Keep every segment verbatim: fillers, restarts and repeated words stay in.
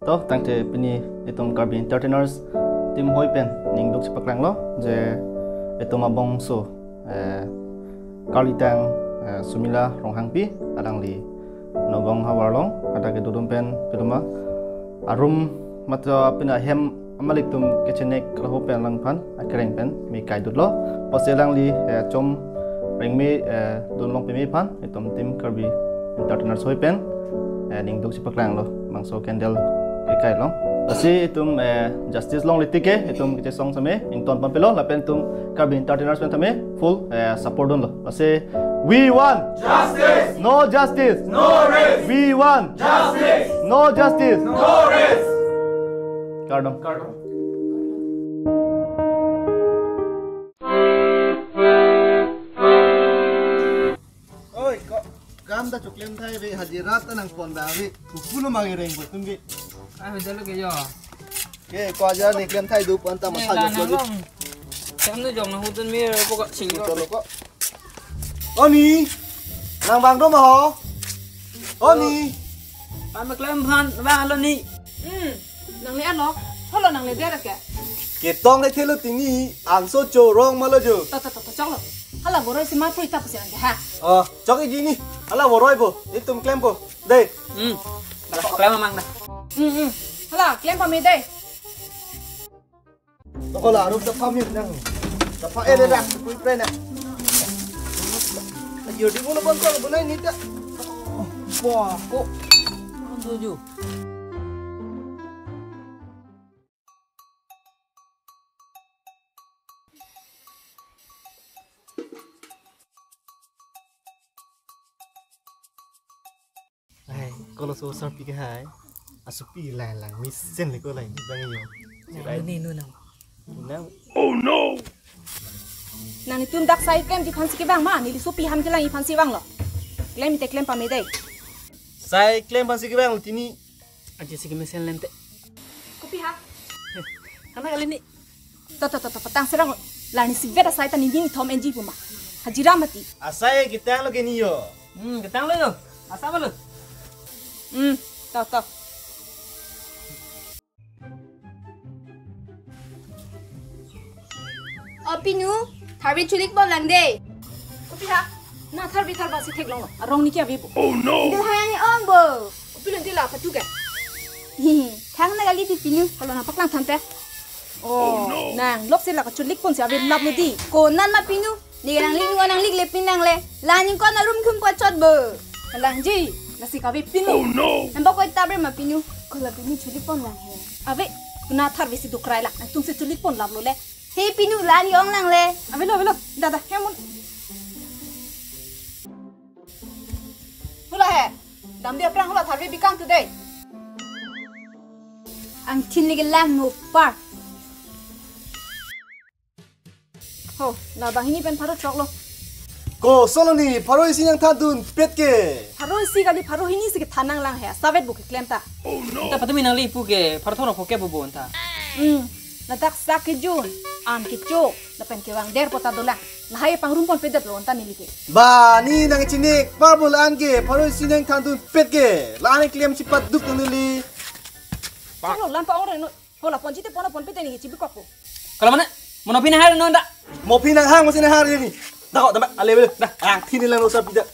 To, tangte pini itum Karbi Entertainers team hoi pen ning duk chepaklanglo je itum abangso, eh, karlitang, eh, Sumila Ronghangpi, alangli Nagaon havar along, hadak kedo atum pen piloma arum mato apin ahem amalik atum kechenek lahei pen alangphan akereng pen me kaidutlo. Pusi alangli, eh, chom rengme, eh, dun long peme aphan itum team Karbi Entertainers hoi pen, eh, ning duk chepaklanglo, bangso candle kekai along. Lasi itum, eh, justice longle tik ke itum kechesong same ington ponpelo, lapen itum Karbi Entertainers pen tame full, eh, support dunlo. Lasi we want justice! No justice! No rest! We want justice! No justice! No rest! Kardom. Kardom. Oi, ko kam ta choklem thai ave, hajira ta nangpon da ave. Kukulo mangi reng bo tum ave. Ai, dalo ke yo. Ke, ko hajira ne klem thai do pon ta ma. Ne thai la do nang pon. Long. Kam ne jong na hutun mir ko ka sing. Chalo ko. O ni. Nang bang do ma ho. O ni. Pame klem aphan bang lo ni. Hmm. Nangle ano, holo nangle der ke. Ketong le thelo tini, angso chorong malo jo. To, to, to, to, choklo. Hala boroi si ma pui ta pusi nang ke ha. Oh, chok iji ni. Hala boroi bo, itum klem bo. Dei. Hmm. Hala klem amang na. Hmm, hmm. Hala, klem pame dei. To ko la, arum ta pame nang. Ta pa ere rak, pui pre na. Ayo, di mo lo bon ko, lo bon ni ta. Wah, ko. Tujuh. Ai, kolo so sarpi ke hai. Asopi lang lang mesen le ko lang bang yo. Nang ni nu nang. Nang. Oh no. Nanglitum dak sai klemji aphansi kevang ma, neli sopi aphan kelang aphansi vanglo. Klem te klem pame dei. Sai klem aphansi kevang tini. Aje si kemesen lente. Kopi ha? Hana kali ni. To, to, to, to, petang serang. La ni si vet asai ta ni ding thom enji pu ma. Hajira mati. Asai ketang lo ke ni yo. Hmm, ketang lo yo. Asa ba lo. Hmm, to, to. O Pinu, tharve chulik pon lang dei. Kopi ha? Na tharve tharva si theklong lo. Arong ni ke ave bo. Oh no. Dil hayang ni ong bo. Kopi lo dil la patu ke. Thang na kali di Pinu. Kalau na paklang than te. Oh, nang lok si la kachulik pon si ave lap lo di. Ko nan ma Pinu. Ne nanglik nu nanglik le pin nangle. La ning ko na room khum ko chot bo. Langji, lasi kave Pinu. Oh no. Em ba ko tabre ma Pinu. Ko la Pinu chulik pon lang he. Ave, kuna tharve si dukrai la. Nangtum si chulik pon lap lo le. He Pinu la ni ong nangle. Ave lo, ave lo. Da, da, he mun. Hula he. Damde aphrang hula tharve bikang tu dei. Angthin lagi lang no par. Ho, la banghini pen pharo choklo. Ko solo ni pharo isi nangthandun pet ke. Pharo isi kali pharo hini si kethan nang lang he. Savet bu keklem ta. Ta patumi nangli ipu ke pharo thonok pho ke bu bon ta. Hmm. Ladak sak kejun, an kecho, lapen kevang der pota dolang. Lahai pangrum pon pedet lo anta neli ke. Ba, ni nang chinik, par bul an ke, pharo isi nangthandun pet ke. La an klem chipat duk neli. Choklo, lampa ong reno. Hola ponji te pona pon pete ni chibi kokpo. Kalau mana? Mono pin har no da. Mo pin hang, mo sin har ni. Da ko, da ale bel. Da, ang pin lang lo sa pida.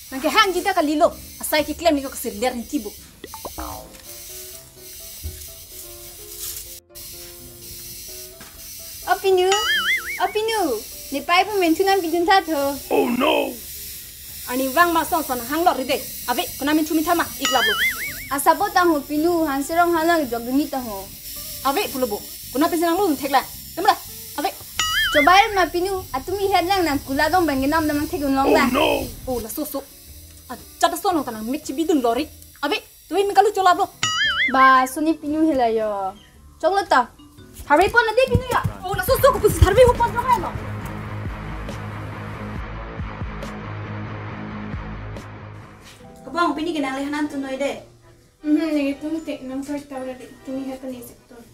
Nang kehangji ta kalilo. Asai keklem ni ko kasir ler ni tibo. O Pinu, o Pinu, ne pai pu menthu nangpidun tha tho. Oh no! Arnivang ma son son hang lor ride. Ave, kuna menthu mintha ma, ik lap lo. Asabo tang ho Pinu, han serong han lang jok dungi tang ho. Ave, pulo bo. Kuna pensi nanglo thek la. Temra. Ave. Chobai ma Pinu, atumi het lang nang kula dong bang genam damang thek un long la. Oh no! Oh, laso so. Achat ason long ta nang mek chibidun lori. Ave, tui mingkalu cholap lo. Ba, soni Pinu hela yo. Choklo ta. Tharve pon la de Pinu ya. Oh, laso so ko pusi tharve ho pon jong hai lo. Kabong pini ke nangli hanan tun noi de. Mhm, nangtum te nang thoi tau ra de. Tumi hata ni sik tun.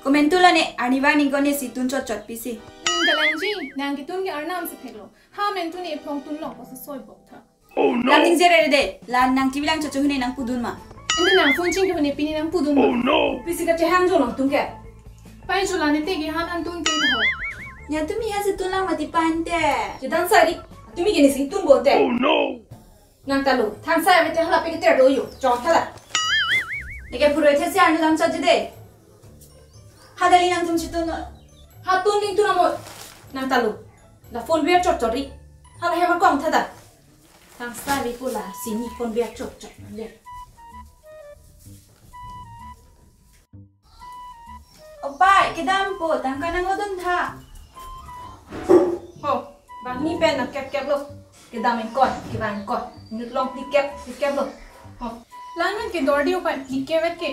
Komentu la ne, arnivang ning ko ne si tun chot chot pisi. Hmm, galangji, nang ketun ke arnam si thek lo. Ha menthu ne phong tun long ko soi bok tha. Oh no! Lam ning jere de, la nang T V lang chocho hini nang pudun ma. Pini nang phone chingki hone pini nang pudun. Oh no! Pisi kachehang jo nangtum ke. Pai chula ne te ke han an tun te ho. Ya tumi ya si tun lang mati pan te. Jedang sari. Tumi ke ne si tun bon te. Oh no! Nang ta lo. Thang sa ve te hala pe ke ter do yo. Chong thala. Ne ke puroi the si an lam sa jide. Hadali nangtum si tun. Ha tun ning tun amo. Nang ta lo. La phone biar chot chot ri. Hala hema kong thada. Thang sa ri pula sini phone biar chot chot. Biar. Opai, kedam po, tangka nanglo dun tha. Ho, bang ni pen nang kep kep lo. Kedam ingkoi, kevang ingkoi. Minute long phli kep, phli kep lo. Ho. Lang nang ke dor di opai, phli kep vet ke.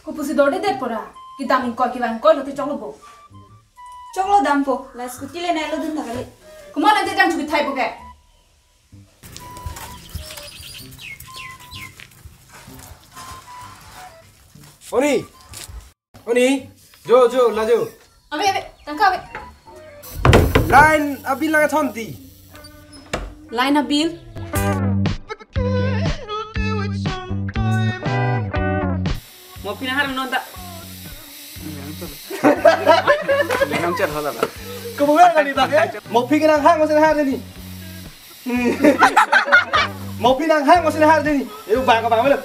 Kopusi dor di det pora. Kedam ingkoi, kevang ingkoi lo te chok lo bo. Chok lo dam po, la scooty le nai lo dun tha kali. Kumon ante jang chuki thai po ke. Oni! Oni! Jo, jo, la jo. Ave, ave, tangka ave. Line abil lang thon ti. Line abil. Mo pina har non ta. Lenam chat hola ba. Kemudian kali tak ya? Mo phi kenang hang masih har ni. Mo phi nang hang masih har ni. Ayo bang bang belo.